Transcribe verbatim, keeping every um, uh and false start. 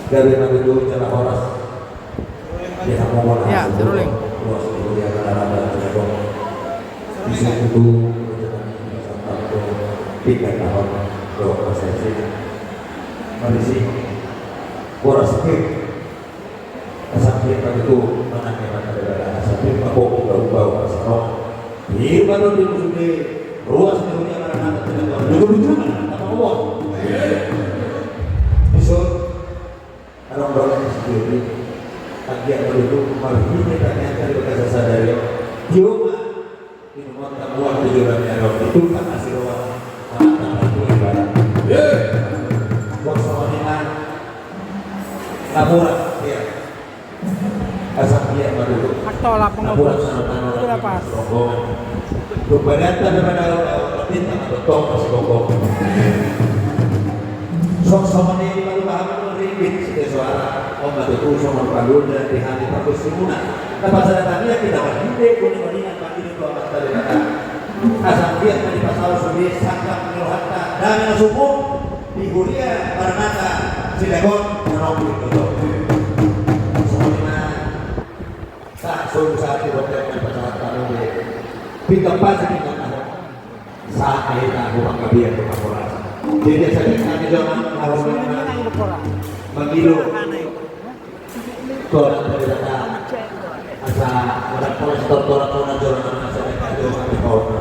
Gabe ma tutu jala horas. Di hamu ma na. Ya, seruling. Ruas di huria na rarada tu jago. Bisa tutu. Tiga tahun. Dohot na sae. Marisi. Horas. Asa pir ma tutu manang hepeng na debata, asa pir ma pok di bau-bau asa rok. Pir ma tutu di musude ruas ni huria na rarada tu jago. Lucu-lucu ma na tapa bos. Dison. Adong dohot ni sendiri. Anggiat ma tutu marhite tangiang tadi bakasa sadari on. Tio ma. Inumon tamuan tu joloan ni ari on, ditumpak asi roha. Manat na tutu ibarat. Bos songon i ma. Napuran, ya. Asa dia ma tutu. Aktor lah, napuran pengurus. Sana tanah. Itu lah pas. Rombongan. Tumbadan tanda pada orang, orang bintang atau tong masih bokong. Sok songon i ma tutu, paham tu ringgit site soara. On ma tutu songon paluda di hami pargonsimuna. Na pasada tangiang hita marhite uning-uningan. Asa anggiat ma dipasaut sude sangkap ni rohanta dame na sumurung di huria Maranatha Sidagon na rongkui toto. Songon i ma. Sa solu sa di hotel na pasahat panu be. Pinggan pasi pinggan taho. Sa hita hu panggabean hu panghorasan. Jadi asa pinggan di jolo na hu mangido. Toras dari data. Asa orang kolektor toras toras jolo na asa mereka jolo kami kau.